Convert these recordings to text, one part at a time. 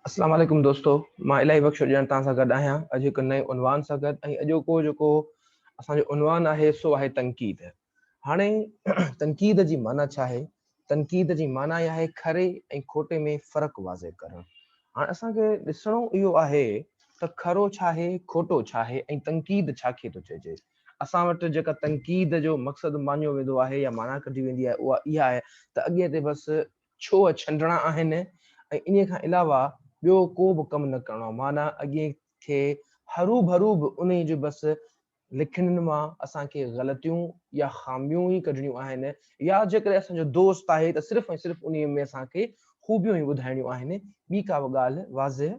اسلام عليڪم دوستو مان الاهي بخش ڄڻ توهان سان گڏ آهيان اڄ هڪ نئين عنوان سان گڏ ۽ اڄوڪو جيڪو اسان جو عنوان آهي سو آهي تنقيد هاڻي تنقيد جي معنيٰ ڇا آهي تنقيد جي معنيٰ ئي آهي کري ۽ کوٽي ۾ فرق واضح ڪرڻ هاڻي اسان کي ڏسڻو اهو آهي ته کرو ڇا آهي کوٽو ڇا آهي ۽ تنقيد ڇا کي ٿو چئجي اسان وٽ جيڪا تنقيد جو مقصد مڃيو ويندو آهي يا معنيٰ ڪڍي ويندي آهي اها اها آهي ته اڳئين تي بس ڇوهه ڇنڊڻا آهن ۽ انهيء کان علاوه ٻيو ڪو به ڪم نه ڪرڻو آهي. معنيٰ اڳئين کي هروڀرو به انهيء جون بس لکڻين مان اسان کي غلطيون يا خاميون ئي ڪڍڻيون آهن يا جيڪڏهن اسان جو دوست آهي ته صرف ۽ صرف انهيء ۾ اسان کي خوبيون ئي ٻڌائڻيون آهن، ٻي ڪا به ڳالهه واضح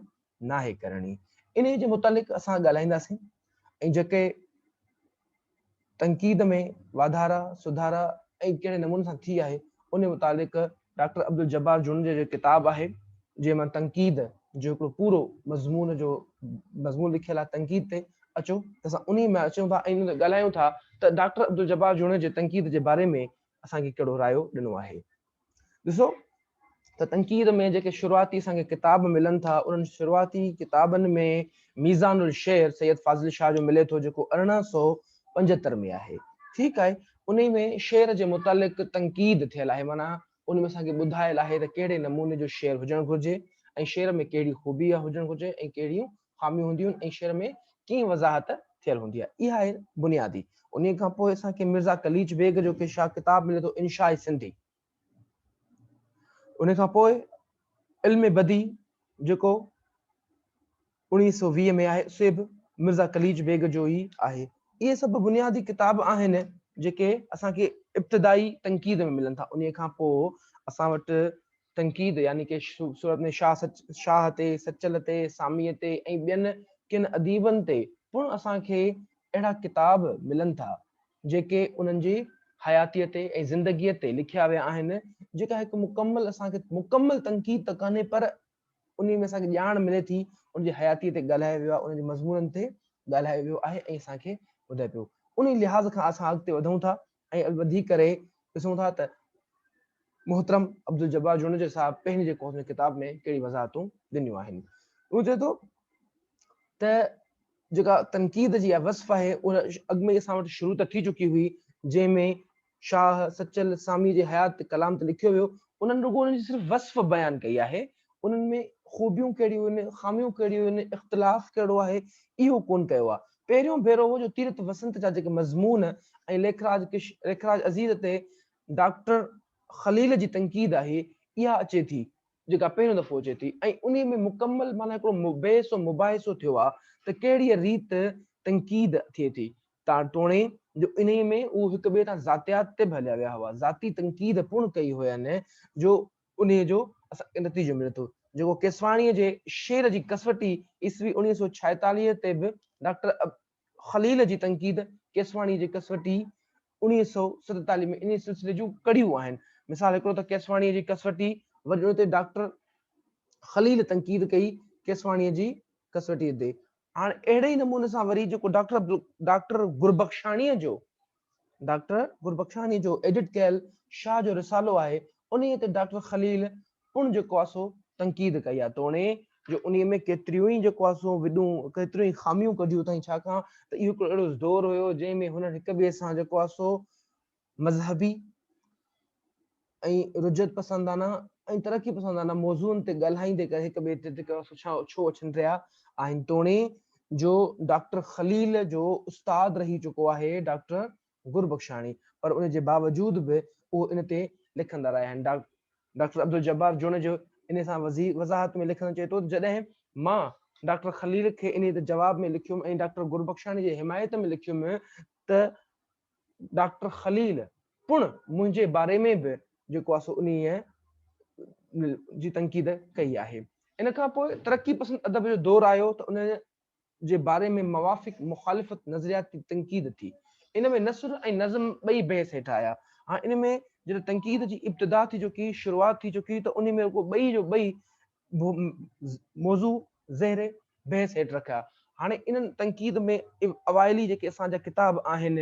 ناهي ڪرڻي. انهيء جي متعلق اسان ڳالهائينداسين ۽ جيڪي تنقيد ۾ واڌارا، سڌارا ۽ ڪهڙي نموني سان ٿي آهي، ان متعلق ڊاڪٽر عبدالجبار جوڻيجي جو ڪتاب آهي، جنهن مان تنقيد جو هڪڙو پورو مضمون جو مضمون لکيل آهي تنقيد تي، اچو ته اسان انهي ۾ اچون ٿا ۽ ان تي ڳالهايون ٿا ته ڊاڪٽر عبدالجبار جوڻيجي تنقيد جي باري ۾ اسان کي ڪهڙو رايو ڏنو آهي. ڏسو ته تنقيد ۾ جيڪي شروعاتي اسان کي ڪتاب ملن ٿا انهن شروعاتي ڪتابن ۾ ميزان الشعر سيد فاضل شاهه جو ملي ٿو جيڪو 1875 ۾ آهي ٺيڪ آهي انهي ۾ شعر جي متعلق تنقيد ٿيل آهي معنيٰ ان ۾ اسان کي ٻڌايل آهي ته ڪهڙي نموني جو شعر هجڻ گهرجي ۽ شعر ۾ ڪهڙي خوبي هجڻ گهرجي ۽ ڪهڙيون خاميون هونديون آهن ۽ شعر ۾ ڪيئن وضاحت ٿيل هوندي آهي اها آهي بنيادي انهي کان پوء اسان کي مرزا قليچ بيگ جو ڪي شاهه ڪتاب ملي ٿو انشاء سنڌي ان کان پوء علم بديع جيڪو 1920 ۾ آهي سي به مرزا قليچ بيگ جو ئي آهي. اهي سڀ بنيادي ڪتاب آهن جيڪي اسان کي ابتدائي تنقيد ۾ ملن ٿا. انهيء کان پوء اسان وٽ تنقيد يعني ڪي صورت ۾ شاهه سچ شاهه تي، سچل تي، ساميء تي ۽ ٻين ڪن اديبن تي پڻ اسان کي اهڙا ڪتاب ملن ٿا جيڪي انهن جي حياتيء تي ۽ زندگيء تي لکيا ويا آهن، جيڪا هڪ مڪمل اسان کي مڪمل تنقيد ته ڪانهي پر انهي ۾ اسان کي ڄاڻ ملي ٿي، ان جي حياتيء تي ڳالهايو ويو آهي، ان جي مضمونن تي ڳالهايو ويو آهي ۽ اسان کي ٻڌائي پيو. انهي لحاظ کان اسان اڳتي وڌون ٿا ۽ وڌي ڪري ڏسون ٿا ته محترم عبدالجبار جوڻيجو صاحب پنهنجي ڪوث ۾ ڪتاب ۾ ڪهڙي وضاحتون ڏنيون آهن. هو چئي ٿو ته جيڪا تنقيد جي اها وصف آهي اها اڳ ۾ ئي اسان وٽ شروع ته ٿي چڪي هئي جنهن ۾ شاهه، سچل، سامي جي حيات تي ڪلام ته لکيو ويو انهن رڳو انهن جي صرف وصف بيان ڪئي آهي انهن ۾ خوبيون ڪهڙيون آهن خاميون ڪهڙيون آهن اختلاف ڪهڙو آهي اهو ڪونه ڪيو آهي پهريون ڀيرو هو جو تيرٿ وسنت جا جيڪي مضمون ۽ ليکراج ڪش ليکراج عزيز تي ڊاڪٽر خليل جي تنقيد آهي اها اچي ٿي جيڪا پهريون دفعو اچي ٿي ۽ انهي ۾ مڪمل معنيٰ هڪڙو بحث و مباحثو ٿيو آهي ته ڪهڙيء ريت تنقيد ٿئي ٿي تان توڻي جو انهي ۾ اهو هڪ ٻئي تان ذاتيات تي به هليا ويا هئا ذاتي تنقيد پڻ ڪئي هين جو انهي جو اسان کي نتيجو ملي ٿو جيڪو ڪيسواڻيء جي شعر جي ڪسوٽي عيسوي 1946 تي به ڊاڪٽر خليل جي تنقيد ڪيسواڻيء جي ڪسوٽي 1947 ۾ انهيء سلسلي جون ڪڙيون آهن. مثال هڪڙو ته ڪيسواڻيء جي ڪسوٽي، وري ان تي ڊاڪٽر خليل تنقيد ڪئي ڪيسواڻيء جي ڪسوٽيء تي. هاڻ اهڙي ئي نموني سان وري جيڪو ڊاڪٽر ڊاڪٽر گربخشاڻيء جو ڊاڪٽر گربخشاڻيء جو ايڊٽ ڪيل شاهه جو رسالو آهي، انهيء تي ڊاڪٽر خليل پڻ جيڪو آهي سو تنقيد ڪئي آهي توڻي جو انهيء ۾ ڪيتريون ئي جيڪو آهي سو وڏون ڪيتريون ئي خاميون ڪڍيون اٿائين ڇاڪاڻ ته اهو هڪڙو اهڙو دور هيو جنهن ۾ هنن هڪ ٻئي سان جيڪو آهي سو مذهبي ۽ رجعت پسندانه ۽ ترقي پسندانه موضوعن تي ڳالهائيندي ڪري هڪ ٻئي تي جيڪو آهي سو ڇو اڇن رهيا آهن توڻي جو ڊاڪٽر خليل جو استاد رهي چڪو آهي ڊاڪٽر گربخشاڻي پر ان جي باوجود به اهو ان تي لکندا رهيا آهن. ڊاڪٽر عبدالجبار جوڻيجو انهي سان وضاحت ۾ لکندي چئي ٿو ته جڏهن مان ڊاڪٽر خليل کي انهي تي جواب ۾ لکيم ۽ ڊاڪٽر گربخشاڻي جي حمايت ۾ لکيم ته ڊاڪٽر خليل پڻ منهنجي باري ۾ به جيڪو آهي سو انهيء جي تنقيد ڪئي آهي. ان کان پوء ترقي پسند ادب جو دور آيو ته ان جي باري ۾ موافق مخالفت نظرياتي تنقيد ٿي. ان ۾ نثر ۽ نظم ٻئي بحث هيٺ آيا. هاڻ ان ۾ جڏهن تنقيد جي ابتدا ٿي چڪي، شروعات ٿي چڪي ته انهي ۾ رڳو ٻئي جو ٻئي موضوع زير بحث هيٺ رکيا. هاڻي انهن تنقيد ۾ اوائلي جيڪي اسان جا ڪتاب آهن،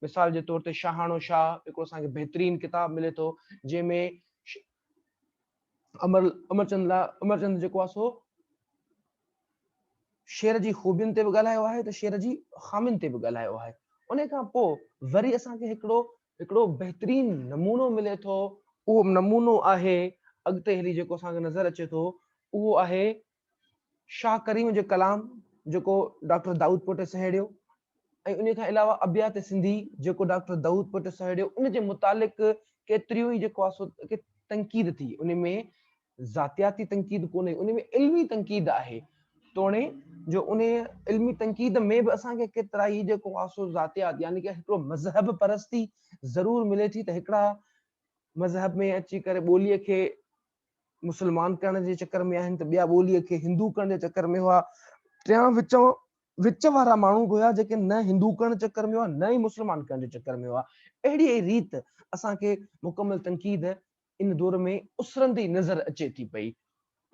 مثال جي طور تي شاهاڻو شاهه هڪڙو اسان کي بهترين ڪتاب ملي ٿو، جنهن ۾ امر امرچند لا امرچند جيڪو آهي سو شعر جي خوبين تي به ڳالهايو آهي ته شعر جي خامين تي به ڳالهايو آهي. ان کان پوء وري اسان کي هڪڙو هڪڙو بهترين نمونو ملي ٿو، اهو نمونو آهي اڳتي هلي جيڪو اسان کي نظر اچي ٿو اهو آهي شاهه ڪريم جو ڪلام جيڪو ڊاڪٽر دائود پوٽي سهيڙيو ۽ انهي کان علاوه ابيات سنڌي جيڪو ڊاڪٽر دائود پوٽي سهيڙيو ان جي متعلق ڪيتريون ئي جيڪو آهي سو تنقيد ٿي ان ۾ ذاتياتي تنقيد ڪونهي ان ۾ علمي تنقيد آهي توڻي جو ان علمي تنقيد ۾ به اسان کي ڪيترا ئي جيڪو آهي سو ذاتيات يعني ڪه هڪڙو مذهب پرستي ضرور ملي ٿي ته هڪڙا مذهب ۾ اچي ڪري ٻوليء کي مسلمان ڪرڻ جي چڪر ۾ آهن ته ٻيا ٻوليء کي هندو ڪرڻ جي چڪر ۾ هئا. ٽيان وچ وچ وارا ماڻهو به هيا جيڪي نه هندو ڪرڻ جي چڪر ۾ هئا نه ئي مسلمان ڪرڻ جي چڪر ۾ هئا. اهڙيء ئي ريت اسان کي مڪمل تنقيد ان دور ۾ اسرندي نظر اچي ٿي پئي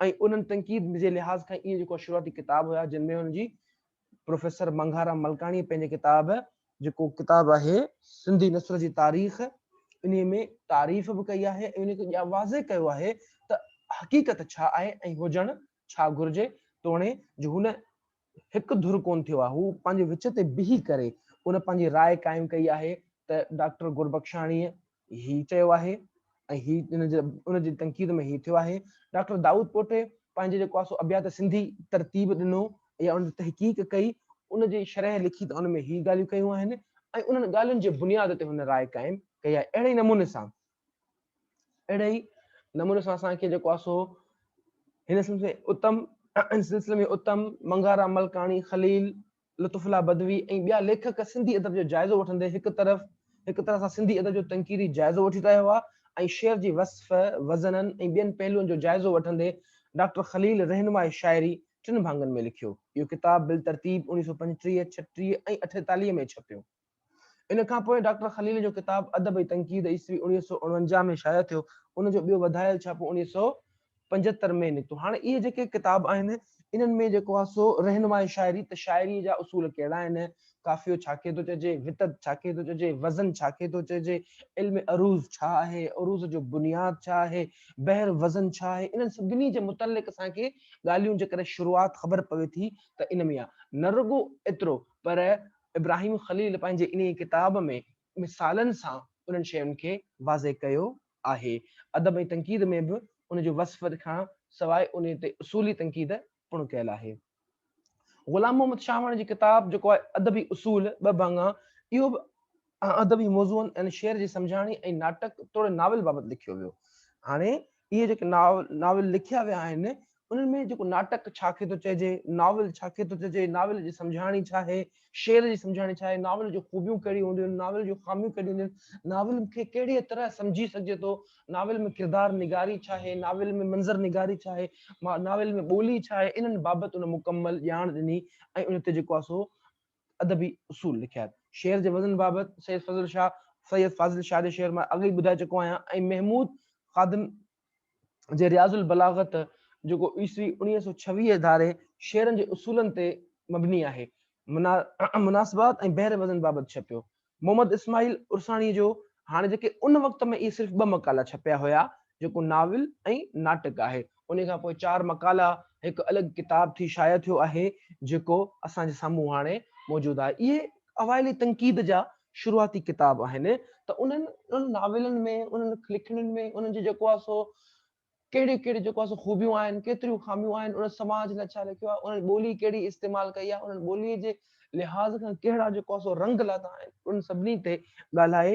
۽ انهن تنقيد جي لحاظ کان اهي جيڪو شروعاتي ڪتاب هيا جن ۾ هن جي پروفيسر منگهارام ملڪاڻيء پنهنجي ڪتاب جيڪو ڪتاب آهي سنڌي نثر جي تاريخ انهيء ۾ تعريف به ڪئي آهي ۽ ان کي واضح ڪيو آهي ته حقيقت ڇا آهي ۽ هجڻ ڇا گهرجي توڻي جو هن هڪ ڌر ڪونه ٿيو آهي هو پنهنجي وچ تي بيهي ڪري ان پنهنجي راء قائم ڪئي آهي ته ڊاڪٽر گربخشاڻيء هي چيو آهي ۽ هي ان جي ان جي تنقيد ۾ هي ٿيو آهي. ڊاڪٽر دائود پوٽي پنهنجي جيڪو آهي سو ابيات سنڌي ترتيب ڏنو يا ان تي تحقيق ڪئي ان جي شرح لکي ته ان ۾ هي ڳالهيون ڪيون آهن ۽ انهن ڳالهين جي بنياد تي هن راء قائم ڪئي آهي. اهڙي ئي نموني سان اهڙي ئي نموني سان اسان کي جيڪو آهي سو هن سلسلي ۾ اتم ان سلسلي ۾ اتم، منگهارام ملڪاڻي، خليل، لطف الله بدوي ۽ ٻيا ليکڪ سنڌي ادب جو جائزو وٺندي هڪ طرف هڪ طرح سان سنڌي ادب جو تنقيدي جائزو وٺي رهيا هئا ۽ شعر جي وصف، وزنن ۽ ٻين پهلوئن جو جائزو وٺندي ڊاڪٽر خليل رهنماء شاعري ٽن ڀاڱن ۾ لکيو. اهو ڪتاب بالترتيب 1935، 36 ۽ 48 ۾ ڇپيو. ان کان پوء ڊاڪٽر خليل جو ڪتاب ادب ۽ تنقيد عيسوي 1949 ۾ شايع ٿيو. ان جو ٻيو وڌايل ڇاپو 1975 ۾ نڪتو. هاڻي اهي جيڪي ڪتاب آهن، انهن ۾ جيڪو آهي سو رهنماء شاعري ته شاعريء جا اصول ڪهڙا آهن، قافيو ڇا کي ٿو چئجي، وتد ڇا کي ٿو چئجي، وزن ڇا کي ٿو چئجي، علم عروض ڇا آهي، عروض جو بنياد ڇا آهي، بحر وزن ڇا آهي، انهن سڀني جي متعلق اسان کي ڳالهيون جيڪڏهن شروعات خبر پوي ٿي ته ان ۾ آهي. نه رڳو ايترو پر ابراهيم خليل پنهنجي انهيء ڪتاب ۾ مثالن سان انهن شين کي واضح ڪيو آهي. ادب ۽ تنقيد ۾ به ان جو وصف کان سواء انهيء تي اصولي تنقيد پڻ ڪيل آهي. غلام محمد شاهواڻي جي ڪتاب جيڪو آهي ادبي اصول ٻه ڀاڱا اهو به ادبي موضوعن يعني شعر جي سمجهاڻي ۽ ناٽڪ توڙي ناول بابت لکيو ويو. هاڻي اهي جيڪي ناول لکيا ويا آهن انهن ۾ جيڪو ناٽڪ ڇا کي ٿو چئجي، ناول ڇا کي ٿو چئجي، ناول جي سمجهاڻي ڇا آهي، شعر جي سمجهاڻي ڇا آهي، ناول جون خوبيون ڪهڙيون هونديون آهن، ناول جون خاميون ڪهڙيون هونديون آهن، ناول کي ڪهڙيء طرح سمجهي سگهجي ٿو، ناول ۾ ڪردار نگاري ڇا آهي، ناول ۾ منظر نگاري ڇا آهي، ناول ۾ ٻولي ڇا آهي، انهن بابت ان مڪمل ڄاڻ ڏني ۽ ان تي جيڪو آهي سو ادبي اصول لکيا. شعر جي وزن بابت سيد فضل شاهه، سيد فاضل شاهه جي شعر مان اڳ ئي ٻڌائي چڪو آهيان ۽ محمود خادم جي رياض البلاغت جيڪو عيسوي 1926 ڌاري شعرن جي اصولن تي مبني آهي، مناسبات ۽ بحر وزن بابت ڇپيو. محمد اسماعيل عرساڻيء جو هاڻي جيڪي ان وقت ۾ اهي صرف ٻه مقالا ڇپيا هيا جيڪو ناول ۽ ناٽڪ آهي. انهي کان پوء چار مقالا هڪ الڳ ڪتاب ٿي شايع ٿيو آهي جيڪو اسان جي سامهون هاڻي موجود آهي. اهي اوائلي تنقيد جا شروعاتي ڪتاب آهن ته انهن انهن ناولن ۾ انهن لکڻين ۾ انهن جي جيڪو آهي سو ڪهڙيون ڪهڙيون جيڪو آهي سو خوبيون آهن، ڪيتريون خاميون آهن، انهن سماج لاء ڇا لکيو آهي، انهن ٻولي ڪهڙي استعمال ڪئي آهي، انهن ٻوليء جي لحاظ کان ڪهڙا جيڪو آهي سو رنگ لاتا آهن، انهن سڀني تي ڳالهائي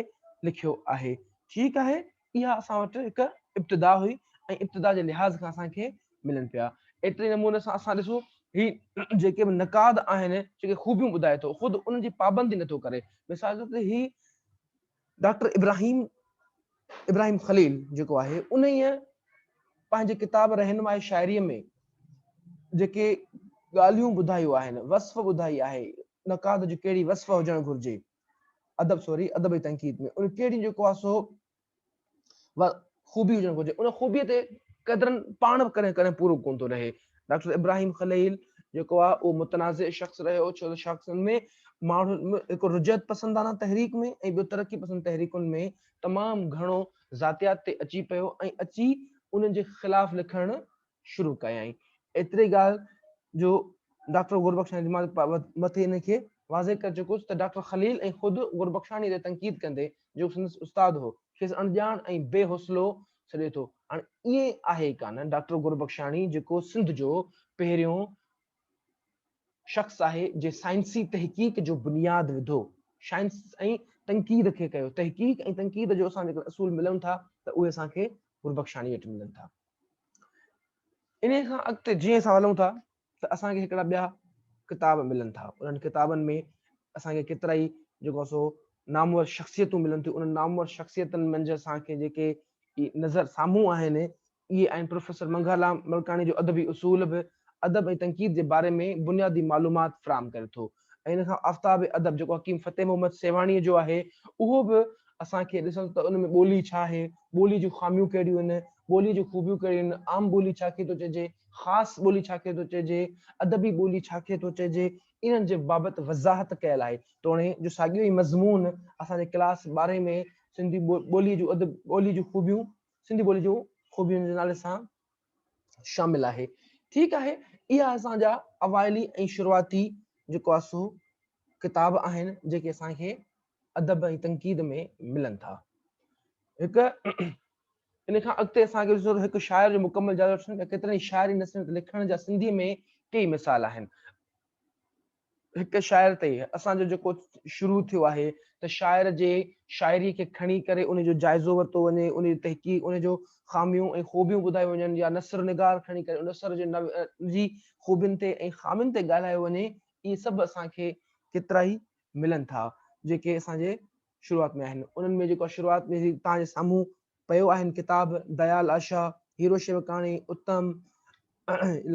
لکيو آهي. ٺيڪ آهي، اها اسان وٽ هڪ ابتدا هئي ۽ ابتدا جي لحاظ کان اسان کي ملن پيا. ايتري نموني سان اسان ڏسو هي جيڪي به نقاد آهن، جيڪي خوبيون ٻڌائي ٿو، خود انهن جي پابندي نٿو ڪري. مثال طور تي هي ڊاڪٽر ابراهيم ابراهيم خليل جيڪو آهي انهيء پنهنجي ڪتاب رهنماء شاعريء ۾ جيڪي ڳالهيون ٻڌايون آهن، وصف ٻڌائي آهي، نقاد جي ڪهڙي وصف هجڻ گهرجي، ادب سوري ادب جي تنقيد ۾ ان ڪهڙي جيڪو آهي سو خوبي هجڻ گهرجي، ان خوبيء تي قدرن پاڻ به ڪڏهن ڪڏهن پورو ڪونه ٿو رهي. ڊاڪٽر ابراهيم خليل جيڪو آهي اهو متنازع شخص رهيو ڇو ته شخصن ۾ ماڻهن هڪ رجعت پسندانه تحريڪ ۾ ۽ ٻيو ترقي پسند تحريڪن ۾ تمام گهڻو ذاتيات تي اچي پيو ۽ اچي انهن جي خلاف لکڻ شروع ڪيائين. ايتري ڳالهه جو ڊاڪٽر گربخشاڻي مان مٿي ان کي واضح ڪري چڪو هوس ته ڊاڪٽر خليل ۽ خود گربخشاڻي تي تنقيد ڪندي جيڪو سندس استاد هو کيس اڻڄاڻ ۽ بي حوصلو سڏي ٿو. هاڻي ائين آهي ئي ڪانه، ڊاڪٽر گربخشاڻي جيڪو سنڌ جو پهريون شخص آهي جنهن سائنسي تحقيق جو بنياد وڌو، سائنس ۽ تنقيد کي ڪيو، تحقيق ۽ تنقيد جو اسان جيڪڏهن اصول ملن ٿا ته اهي اسان کي گربخشاڻي وٽ ملن ٿا. انهيء کان اڳتي جيئن اسان هلون ٿا ته اسان کي هڪڙا ٻيا ڪتاب ملن ٿا. انهن ڪتابن ۾ اسان کي ڪيترائي جيڪو آهي سو نامور شخصيتون ملن ٿيون. انهن نامور شخصيتن منجهه اسان کي جيڪي نظر سامهون آهن اهي آهن پروفيسر منگهارام ملڪاڻي جو ادبي اصول به ادب ۽ تنقيد جي باري ۾ بنيادي معلومات فراهم ڪري ٿو ۽ ان کان آفتاب ادب جيڪو حڪيم فتح محمد سيوهاڻيء جو آهي اهو به اسان کي ڏسن ته ان ۾ ٻولي ڇا آهي، ٻولي جون خاميون ڪهڙيون آهن، ٻولي جون خوبيون ڪهڙيون آهن، عام ٻولي ڇا کي ٿو چئجي، خاص ٻولي ڇا کي ٿو چئجي، ادبي ٻولي ڇا کي ٿو چئجي، انهن جي بابت وضاحت ڪيل آهي. توڻي جو ساڳيو ئي مضمون اسان جي ڪلاس ٻارهين ۾ سنڌي ٻولي جون ادب ٻولي جون خوبيون سنڌي ٻولي جون خوبيون جي نالي سان شامل آهي. ٺيڪ آهي اها اسان جا اوائلي ۽ شروعاتي جيڪو آهي سو ڪتاب آهن جيڪي اسان کي ادب ۽ تنقيد ۾ ملن ٿا. هڪ ان کان اڳتي اسان کي ڏسو ته هڪ شاعر جو مڪمل جائزو وٺڻ جا ڪيترن ئي شاعري نثرن تي لکڻ جا سنڌيء ۾ ڪيئي مثال آهن. هڪ شاعر تي اسان جو جيڪو شروع ٿيو آهي ته شاعر جي شاعري کي کڻي ڪري ان جو جائزو ورتو وڃي، ان جي تحقيق، ان جو خاميون ۽ خوبيون ٻڌايون وڃن يا نثر نگار کڻي ڪري نثر جي جي خوبين تي ۽ خامين تي ڳالهايو وڃي، اهي سڀ اسان کي ڪيترائي ملن ٿا جيڪي اسان جي شروعات ۾ آهن. انهن ۾ جيڪو شروعات ۾ توهان جي سامهون پيو آهن ڪتاب ديال آشا، هيرو شيوڪاڻي، اتم،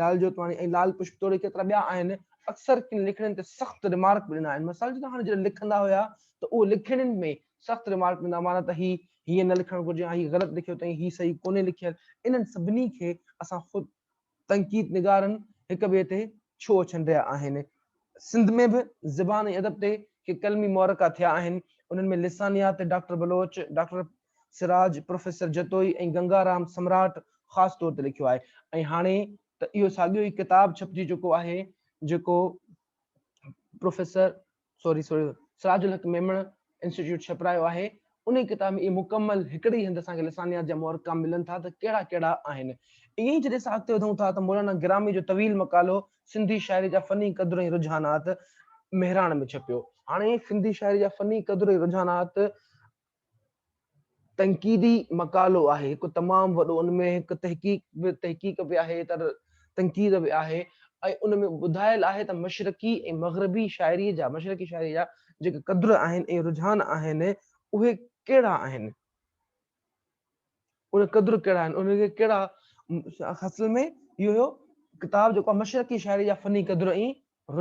لال جوتواڻي ۽ لال پشپ توڙي ڪيترا ٻيا آهن. اڪثر ڪن لکڻين تي سخت رمارڪ به ڏنا آهن. مثال جي ته هاڻي جڏهن لکندا هيا ته اهو لکڻين ۾ سخت رمارڪ ڏيندا معنيٰ ته هي هيئن نه لکڻ گهرجي يا هي غلط لکيو اٿئي، هي صحيح ڪونهي لکيل. انهن سڀني کي اسان خود تنقيد نگارن هڪ ٻئي تي ڇوهه ڇنڊيا آهن. سنڌ ۾ به زبان ۽ ادب تي ڪي قلمي معرڪا ٿيا آهن. انهن ۾ لسانيات تي doctor Baloch, doctor Siraj, professor Jatoi ۽ Ganga Ram Samrat خاص طور تي لکيو آهي ۽ هاڻي ته اهو ساڳيو ئي ڪتاب ڇپجي چڪو آهي جيڪو professor sorry sorry Siraj ul Haq Memon institute ڇپرايو آهي. انهي ڪتاب ۾ اهي مڪمل هڪڙي ئي هنڌ اسان کي لسانيات جا معرڪا ملن ٿا ته ڪهڙا ڪهڙا آهن. ائين ئي جڏهن اسان اڳتي وڌون ٿا ته مولانا گرامي جو طويل مقالو سنڌي شاعري جا فني قدر ۽ رجحانات مهراڻ ۾ ڇپيو. هاڻي سنڌي شاعري جا فني قدر ۽ رجحانات تنقيدي مقالو آهي هڪ تمام وڏو ان ۾ هڪ تحقيق به تحقيق به آهي ته تنقيد به آهي ۽ ان ۾ ٻڌايل آهي ته مشرقي ۽ مغربي شاعري جا مشرقي شاعري جا جيڪي قدر آهن ۽ رجحان آهن اهي ڪهڙا آهن ان قدر ڪهڙا آهن ان کي ڪهڙا اصل ۾ اهو هيو ڪتاب جيڪو مشرقي شاعري جا فني قدر ۽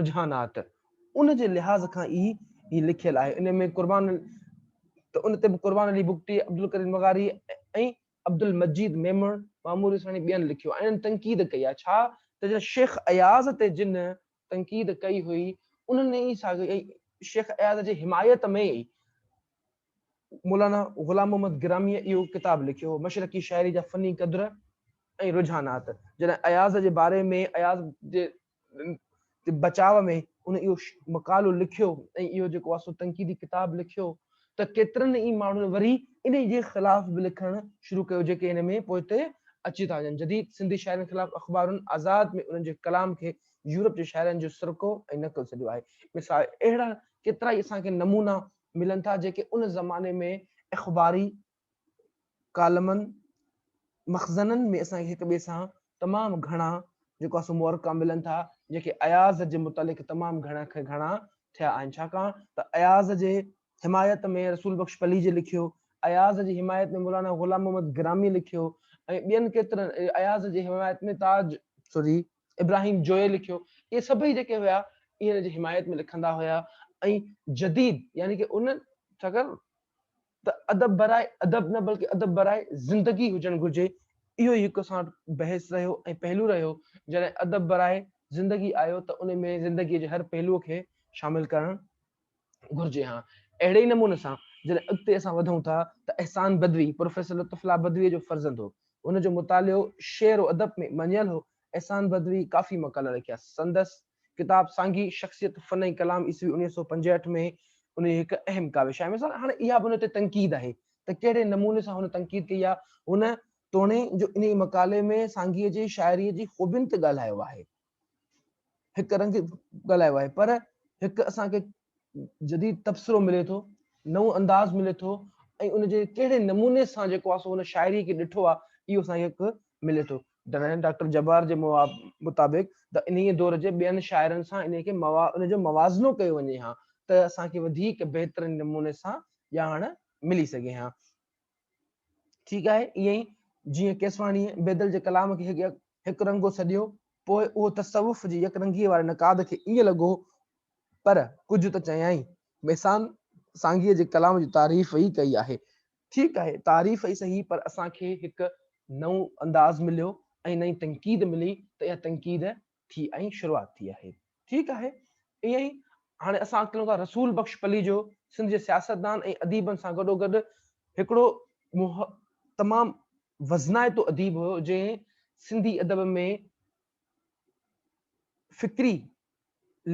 رجحانات ان جي لحاظ کان ئي هي لکيل آهي. ان ۾ قربان ته ان تي به قربان علي بگٽي، عبدالڪريم لغاري ۽ عبدالمجيد ميمڻ، معمور عيساڻي ٻين لکيو ۽ انهن تنقيد ڪئي آهي. ڇا ته جڏهن شيخ اياز تي جن تنقيد ڪئي هئي انهن ئي ساڳئي شيخ اياز جي حمايت ۾ ئي مولانا غلام محمد گراميء اهو ڪتاب لکيو هو، مشرقي شاعري جا فني قدر ۽ رجحانات. جڏهن اياز جي باري ۾ اياز جي بچاء ۾ ان اهو مقالو لکيو ۽ اهو جيڪو آهي سو تنقيدي ڪتاب لکيو ته ڪيترن ئي ماڻهن وري انهي جي خلاف به لکڻ شروع ڪيو جيڪي ان ۾ پوئتي اچي ٿا وڃن. جديد سنڌي شاعرن خلاف اخبارن آزاد ۾ انهن جي ڪلام کي يورپ جي شاعرن جو سرقو ۽ نقل سڏيو آهي. مثال اهڙا ڪيترائي اسان کي نمونا ملن ٿا جيڪي ان زماني ۾ اخباري ڪالمن، مخزنن ۾ اسان کي هڪ ٻئي سان تمام گهڻا جيڪو آهي سو معرڪا ملن ٿا جيڪي اياز جي متعلق تمام گهڻا کان گهڻا ٿيا آهن ڇاڪاڻ ته اياز جي حمايت ۾ رسول بخش پليجي لکيو، اياز جي حمايت ۾ مولانا غلام محمد گرامي لکيو ۽ ٻين ڪيترن اياز جي حمايت ۾ تاج سوري ابراهيم جويي لکيو اهي سڀئي جيڪي هيا اهي ان جي حمايت ۾ لکندا هيا ۽ جديد يعني ڪي ان ڇاڪاڻ ته ادب براء ادب نه بلڪه ادب براء زندگي هجڻ گهرجي اهو ئي هڪ اسان وٽ بحث رهيو ۽ پهلو رهيو جڏهن ادب براء زندگي آيو ته ان ۾ زندگي جي هر پهلوء کي شامل ڪرڻ گهرجي ها اهڙي ئي نموني سان جڏهن اڳتي اسان وڌون ٿا ته احسان بدوي پروفيسر لطف الله بدوي جو فرزند هو ان جو مطالعو شعر و ادب ۾ مڃيل هو احسان بدوي ڪافي مقالا لکيا سندس ڪتاب سانگي، شخصيت، فن ۽ ڪلام عيسوي 1965 ۾ ان جي هڪ اهم ڪاوش آهي. مثال هاڻي اها به ان تي تنقيد آهي ته ڪهڙي نموني سان هن تنقيد ڪئي آهي. هن توڻي جو انهي مقالي ۾ سانگيء جي شاعريء جي خوبين تي ڳالهايو آهي، هڪ رنگ ڳالهايو آهي پر هڪ اسان کي جديد تبصرو ملي ٿو، نئون انداز ملي ٿو ۽ ان جي ڪهڙي نموني سان جيڪو آهي سو هن شاعريء کي ڏٺو آهي اهو اسان کي هڪ ملي ٿو. جڏهن ڊاڪٽر جبار جي مطابق ته انهيء دور جي ٻين شاعرن سان انهيء کي ان جو موازنو ڪيو وڃي ها ته اسان کي وڌيڪ بهترين نموني سان ڄاڻ ملي سگهي ها. ٺيڪ آهي ائين ئي جيئن ڪيسواڻيء بيدل جي ڪلام کي هڪ رنگو سڏيو، پوء اهو تصوف جي يڪرنگيء واري نقاد کي ائين لڳو پر ڪجهه ته چيائين، ميسان سانگيء جي ڪلام جي تعريف ئي ڪئي آهي. ٺيڪ آهي، تعريف ئي سهي پر اسان کي هڪ نئون انداز مليو ۽ نئين تنقيد ملي ته اها تنقيد ٿي ۽ شروعات ٿي آهي. ٺيڪ آهي، ائين ئي هاڻي اسان اڳتي هلون ٿا رسول بخش پليجو سنڌ جي سياستدان ۽ اديبن سان گڏوگڏ هڪڙو تمام وزنائتو اديب هيو جنهن سنڌي ادب ۾ فڪري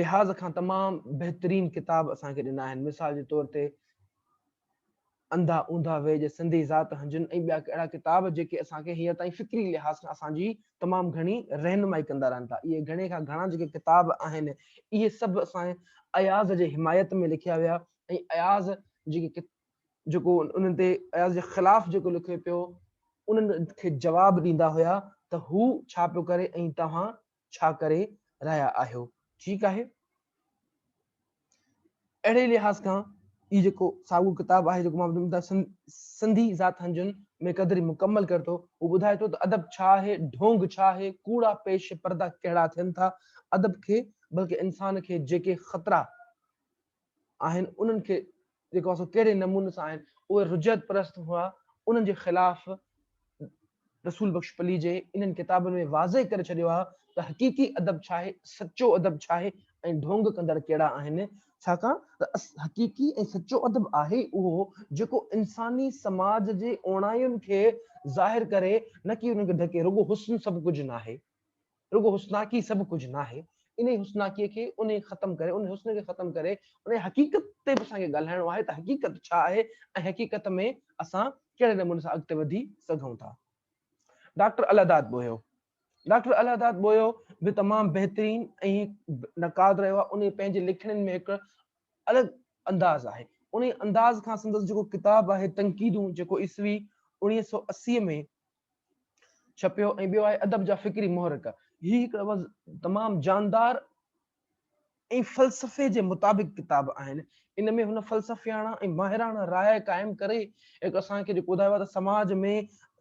لحاظ کان تمام بهترين ڪتاب اسان کي ڏنا آهن مثال جي طور تي انڌا اونڌا ويڄ سنڌي ذات هنجن ۽ ٻيا اهڙا ڪتاب جيڪي اسان کي هينئر تائين فڪري لحاظ کان اسان جي تمام گهڻي رهنمائي ڪندا رهن ٿا اهي گهڻي کان گهڻا جيڪي ڪتاب آهن اهي سڀ اسان اياز جي حمايت ۾ لکيا ويا ۽ اياز جيڪي جيڪو انهن تي اياز جي خلاف جيڪو لکي پيو انهن کي جواب ڏيندا هيا ته هو ڇا پيو ڪري ۽ توهان ڇا ڪري رهيا آهيو؟ ٺيڪ آهي. اهڙي لحاظ کان هي جيڪو ساڳيو ڪتاب آهي جيڪو مان ٻڌايو سنڌي ذات هنجن ۾ قدري مڪمل ڪري ٿو هو ٻڌائي ٿو ته ادب ڇا آهي، ڍونگ ڇا آهي، ڪوڙا پيش پردا ڪهڙا ٿين ٿا، ادب کي بلڪه انسان کي جيڪي خطرا آهن انهن کي جيڪو آهي سو ڪهڙي نموني سان آهن، اهي رجعت پرست هئا، انهن جي خلاف رسول بخش پليجي انهن ڪتابن ۾ واضح ڪري ڇڏيو آهي ته حقيقي ادب ڇا آهي، سچو ادب ڇا آهي ۽ ڍونگ ڪندڙ ڪهڙا آهن، ڇاڪاڻ ته حقيقي ۽ سچو ادب آهي اهو جيڪو انساني سماج جي اوڻاين کي ظاهر ڪري نه ڪي انهن کي ڍڪي، رڳو حسن سڀ ڪجهه ناهي. رڳو حسناڪي سڀ ڪجهه ناهي، انهي حسناڪيء کي انهي ختم ڪري، انهي حسن کي ختم ڪري، انهي حقيقت تي به اسان کي ڳالهائڻو آهي ته حقيقت ڇا آهي ۽ حقيقت ۾ اسان ڪهڙي نموني سان اڳتي وڌي سگهون ٿا. ڊاڪٽر الهداد ٻوهيو، ڊاڪٽر الهداد ٻوهيو به تمام بهترين ۽ نقاد رهيو آهي، انهي پنهنجي لکڻين ۾ هڪ الڳ انداز آهي، انهي انداز کان سندس جيڪو ڪتاب آهي تنقيدون جيڪو عيسوي 1980 ۾ ڇپيو ۽ ٻيو آهي ادب جا فڪري محرڪ. هي هڪڙو تمام جاندار ۽ فلسفي جي مطابق ڪتاب آهن. ان ۾ هن فلسفياڻا ۽ ماهراڻا راء قائم ڪري هڪ اسان کي جيڪو ٻڌايو آهي ته سماج ۾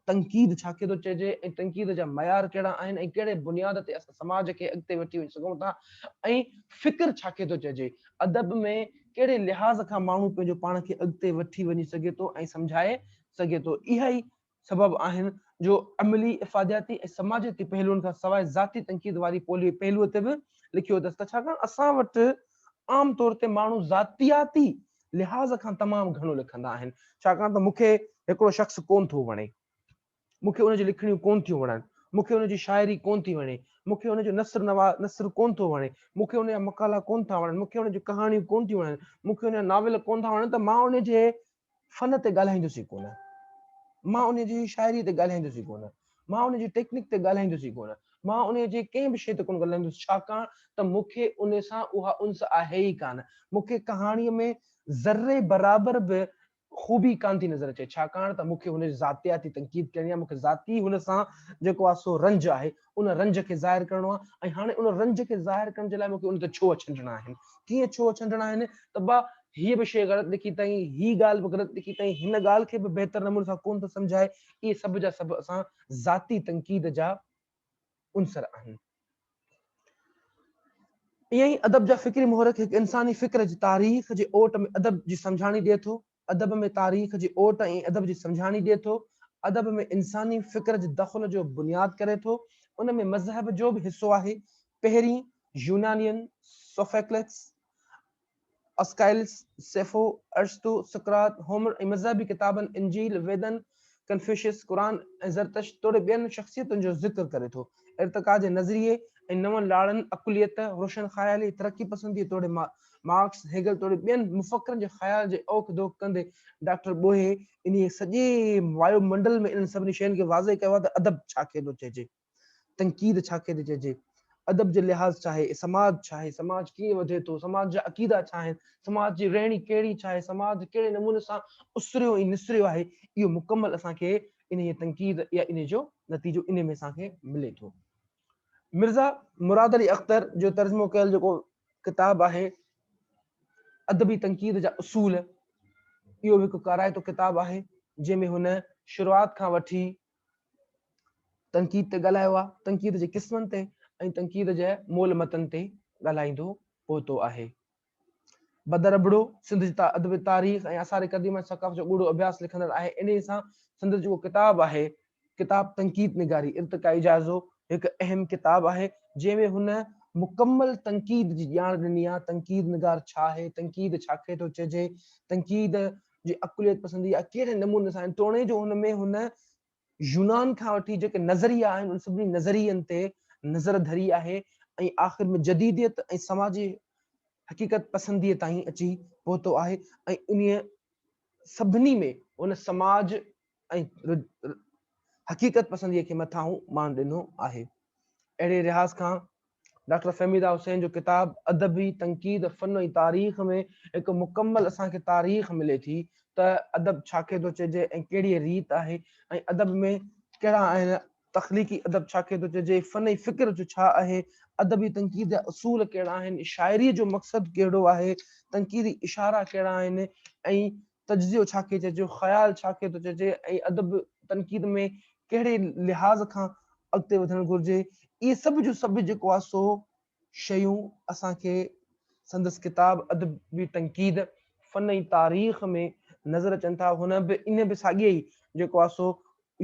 تنقيد ڇا کي ٿو چئجي ۽ تنقيد جا معيار ڪهڙا آهن ۽ ڪهڙي بنياد تي اسان سماج کي اڳتي وٺي وڃي سگهون ٿا ۽ فڪر ڇا کي ٿو چئجي، ادب ۾ ڪهڙي لحاظ کان ماڻهو پنهنجو پاڻ کي اڳتي وٺي وڃي سگهي ٿو ۽ سمجهائي سگهي ٿو. اها ئي سبب آهن جو عملي، افادياتي ۽ سماجياتي پهلوئن کان سواء ذاتي تنقيد واري پهلوء تي به لکيو اٿس ته ڇاڪاڻ اسان وٽ عام طور تي ماڻهو ذاتياتي لحاظ کان تمام گهڻو لکندا آهن ڇاڪاڻ ته مون کي هڪڙو شخص ڪونه ٿو وڻي، مون کي ان جون لکڻيون ڪونه ٿيون وڻن، مون کي ان جي شاعري ڪونه ٿي وڻي، مون کي ان جو نثر نوا نثر ڪونه ٿو وڻي، مون کي ان جا مقالا ڪونه ٿا وڻن، مون کي ان جون ڪهاڻيون ڪونه ٿيون وڻن، مون کي ان جا ناول ڪونه ٿا وڻن ته مان ان جي فن تي ڳالهائيندس ئي ڪونه، مان انهيء جي شاعريء تي ڳالهائيندس ئي ڪونه، مان ان جي ٽيڪنڪ تي ڳالهائيندس ئي ڪونه، مان انهيء جي ڪنهن به شيء تي ڪونه ڳالهائيندس، ڇاڪاڻ ته مون کي انهيء سان اها انس آهي ئي ڪانه. مون کي ڪهاڻيء ۾ ذري برابر به خوبي ڪانه ٿي نظر اچي، ڇاڪاڻ ته مون کي هن جي ذاتياتي تنقيد ڪرڻي آهي، مون کي ذاتي هن سان جيڪو آهي سو رنج آهي، ان رنج کي ظاهر ڪرڻو آهي ۽ هاڻي ان رنج کي ظاهر ڪرڻ جي لاء مون کي ان تي ڇوهه ڇنڊڻا آهن. ڪيئن ڇوهه ڇنڊڻا آهن ته با هيء به شيء غلط لکي اٿائين، هي ڳالهه به غلط لکي اٿائين، هن ڳالهه کي به بهتر نموني سان ڪونه ٿو سمجهائي، اهي سڀ جا سڀ اسان ذاتي تنقيد جا عنصر آهن. ائين ئي ادب جا فڪري محرڪ هڪ انساني فڪر جي تاريخ جي اوٽ ۾ ادب جي سمجهاڻي ڏئي ٿو. ادب ۾ تاريخ جي اوٽ ۽ ادب جي سمجهاڻي ڏئي ٿو. ادب ۾ انساني فڪر جي دخل جو بنياد ڪري ٿو. ان ۾ مذهب جو به حصو آهي. پهرين يونانين سوفيڪلس، اسڪائلس، سيفو، ارسطو، سقراط، هومر ۽ مذهبي ڪتابن انجيل، ويدن، ڪنفيوشس، قرآن ۽ زرتشت توڙي ٻين شخصيتن جو ذڪر ڪري ٿو. ارتقا جي نظريي ۽ نون لاڙن، عقليت، روشن خيالي، ترقي پسنديء توڙي مارڪس، هيگل توڙي ٻين مفڪرن جي خيال جي اوک ڌوڪ ڪندي ڊاڪٽر ٻوهيي انهيء سڄي وايو منڊل ۾ انهن سڀني شين کي واضح ڪيو آهي ته ادب ڇا کي ٿو چئجي، تنقيد ڇا کي ٿي چئجي، ادب جو لحاظ ڇا آهي، سماج ڇا آهي، سماج ڪيئن وڌي ٿو، سماج جا عقيدا ڇا آهن، سماج جي رهڻي ڪهڙي ڇا آهي، سماج ڪهڙي نموني سان اسريو ۽ نسريو آهي، اهو مڪمل اسان کي انهيء تنقيد يا انهيء جو نتيجو انهيء ۾ اسان کي ملي ٿو. مرزا مراد علي اختر جو ترجمو ڪيل جيڪو ڪتاب آهي ادبي تنقيد جا اصول اهو به هڪ ڪارائتو ڪتاب آهي جنهن ۾ هن شروعات کان وٺي تنقيد تي ڳالهايو آهي، تنقيد جي قسمن تي ۽ تنقيد جي مول متن تي ڳالهائيندو پهتو آهي. بدر ابڙو سنڌ جي ادبي تاريخ ۽ آثار قديمه ۽ ثقافت جو ڳوڙهو اڀياس لکندڙ آهي. انهيء سان سندس جيڪو ڪتاب آهي، ڪتاب تنقيد نگاري، ارتقائي جائزو هڪ اهم ڪتاب آهي، جنهن ۾ هن مڪمل تنقيد جي ڄاڻ ڏني آهي، تنقيد نگار ڇا آهي، تنقيد ڇا کي ٿو چئجي، تنقيد جي عقليت پسندي يا ڪهڙي نموني سان توڻي جو هن ۾ هن يونان کان وٺي جيڪي نظريا آهن انهن سڀني نظرين تي نظر ڌري آهي ۽ آخر ۾ جديديت ۽ سماجي حقيقت پسنديء تائين اچي پهتو آهي ۽ انهيء سڀني ۾ هن سماج ۽ حقيقت پسنديء کي مٿانهون مان ڏنو آهي. اهڙي لحاظ کان ڊاڪٽر فهميده حسين جو ڪتاب ادبي تنقيد فن ۽ تاريخ ۾ هڪ مڪمل اسان کي تاريخ ملي ٿي ته ادب ڇا کي ٿو چئجي ۽ ڪهڙيء ريت آهي ۽ ادب ۾ ڪهڙا آهن تخليقي ادب ڇا کي ٿو چئجي فن ۽ فڪر جو ڇا آهي ادبي تنقيد جا اصول ڪهڙا آهن شاعريء جو مقصد ڪهڙو آهي تنقيدي اشارا ڪهڙا آهن ۽ تجزيو ڇا کي چئجي، خيال ڇا کي ٿو چئجي ۽ ادب تنقيد ۾ ڪهڙي لحاظ کان اڳتي وڌڻ گهرجي، اهي سڀ جون سڀ جيڪو آهي سو شيون اسان کي سندس ڪتاب ادبي تنقيد، فن ۽ تاريخ ۾ نظر اچن ٿا. هن به ان به ساڳئي ئي جيڪو آهي سو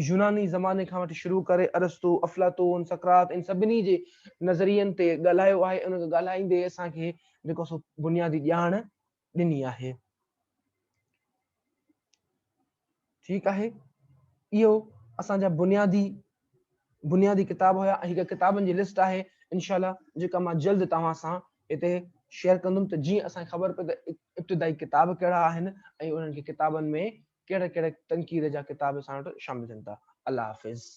يوناني زماني کان وٺي شروع ڪري ارسطو، افلاطون، سقراط ان سڀني جي نظرين تي ڳالهايو آهي، ان کي ڳالهائيندي اسان کي جيڪو آهي سو بنيادي ڄاڻ ڏني آهي. ٺيڪ آهي اهو اسان جا بنيادي بنيادي ڪتاب هيا ۽ هڪ ڪتابن جي لسٽ آهي انشاء الله جيڪا مان جلد توهان سان هتي شيئر ڪندم ته جيئن اسان کي خبر پئي ته ابتدائي ڪتاب ڪهڙا آهن ۽ انهن کي ڪتابن ۾ ڪهڙا ڪهڙا تنقيد جا ڪتاب اسان وٽ شامل ٿين ٿا. الله حافظ.